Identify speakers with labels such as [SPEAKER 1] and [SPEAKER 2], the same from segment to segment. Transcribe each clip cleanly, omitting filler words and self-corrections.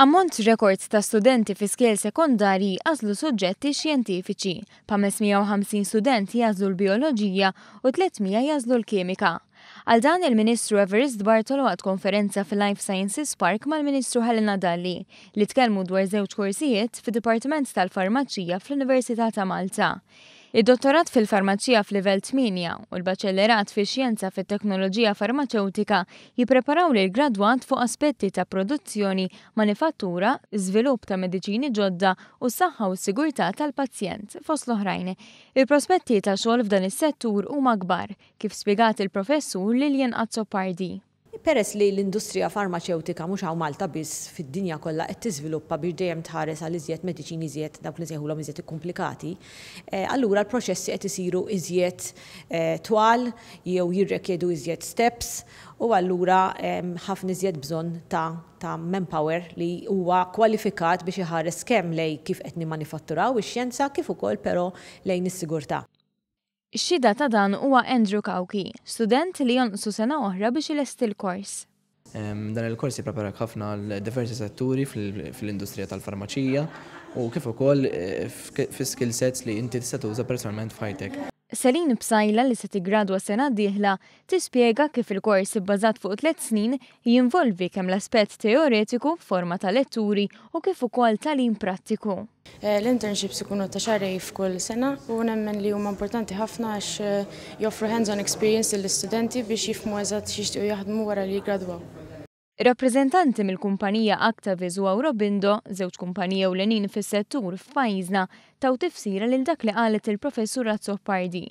[SPEAKER 1] Ammont rekord ta' studenti fi skejjel sekondarji għażlu suġġetti xjentifiċi, b'550 student jagħżlu l-bijoloġija u 300 jagħżlu l-kimika. Għal dan il-Ministru Evarist Bartolo waqt konferenza fil-Life Sciences Park mal-Ministru Helena Dalli li tkellmu dwar żewġ korsijiet fid-Dipartiment tal-Farmaċija fl-Università ta' Malta. Id-dottorat fil-farmaċija f'livell 8 u l-baċellerat fix-xjenza fit-teknoloġija farmaċewtika jippreparaw lill-gradwat fuq aspetti ta' produzzjoni, manifattura, żvilupp ta' mediċini ġodda u s-saħħa u s-sigurtà tal-pazjent, fost l-oħrajn. Il-prospetti ta' xogħol f'dan is-settur huma kbar, kif spjegat il-Professur Lilian Azzopardi.
[SPEAKER 2] Peress li l-industrija farmaċewtika mhux hawn Malta biss, fid-dinja kollha qed tiżviluppa biex dejjem tħares għal iżjed mediċini iżjed dawk li nsejħulhom iżjed ikkumplikati, allura l-proċessi qed isiru iżjed twal jew jirrekjedu iżjed steps u allura ħafna iżjed bżonn ta' ta' manpower li huwa kwalifikat biex iħares kemm lejn kif qed nimmanifatturaw ix-xjenza kif ukoll però lejn is-sigurtà.
[SPEAKER 1] Xhieda ta' dan huwa Andrew Cauchi, student li jonqsu sena oħra biex ilesti l-kors.
[SPEAKER 3] Dan il-kors jippreparak ħafna għal diversi setturi fl-industrija tal-farmaċija u kif ukoll fi skill sets li inti tista' tuża personalment f'ħajtek.
[SPEAKER 1] Celine Psaila li se tiggradwa s-sena d-dieħla tispjega kif il-kors ibbażat fuq tliet snin jinvolvi kemm l-aspett teoretiku f'forma ta' letturi u kif ukoll tagħlim prattiku.
[SPEAKER 4] L-internships ikunu ta' xahrejn f'kull sena u nemmen li huma importanti ħafna għax joffru hands-on experience lill-istudenti biex jifhmu eżatt x'jixtiequ jaħdmu wara li jiggradwaw.
[SPEAKER 1] Rappreżentanti mill-kumpanija Actavis u Aurobindo, żewġ kumpaniji ewlenin fis-settur f'pajjiżna, taw tifsira lil dak li qalet il-Professur Azzopardi.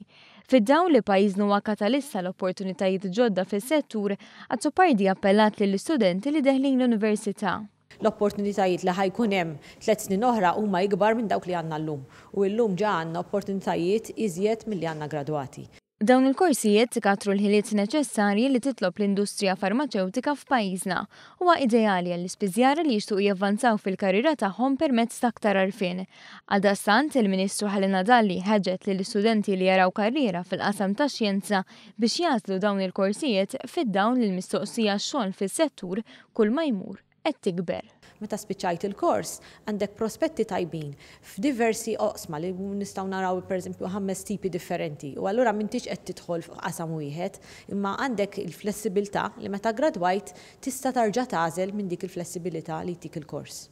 [SPEAKER 1] Fid-dawl li pajjiżna huwa katalista għal opportunitajiet ġodda fis-settur, Azzopardi appellat lill-istudenti li deħlin l-università.
[SPEAKER 2] L-opportunitajiet li ħa jkun hemm tlett snin oħra huma ikbar minn dawk li għandna llum. U illum ġa għandna opportunitajiet iżjed milli għandna gradwati.
[SPEAKER 1] Dawn il-korsijiet ikattru l-ħiliet neċessarji li titlob l-industrija farmaċewtika f'pajjiżna. Huwa ideali għall-ispiżjara li jixtiequ javvanzaw fil-karriera tagħhom permezz ta' aktar għarfien. Għaldaqstant, il-Ministru Helena Dalli ħeġġet lill-istudenti li jaraw karriera fil-qasam tax-xjenza biex jagħżlu dawn il-korsijiet fid-dawl li l-mistoqsija għax-xogħol fis-settur kull ma jmur qed tikber.
[SPEAKER 2] Meta spiċċajt il-kors, għandek prospetti tajbin f'diversi oqsma li nistgħu naraw pereżempju ħames tipi differenti u allura m'intix qed tidħol f'qasam wieħed imma għandek il-flessibilità li meta ggradwajt tista' tarġa' tagħżel minn dik il-flessibilità li jtik il-kors.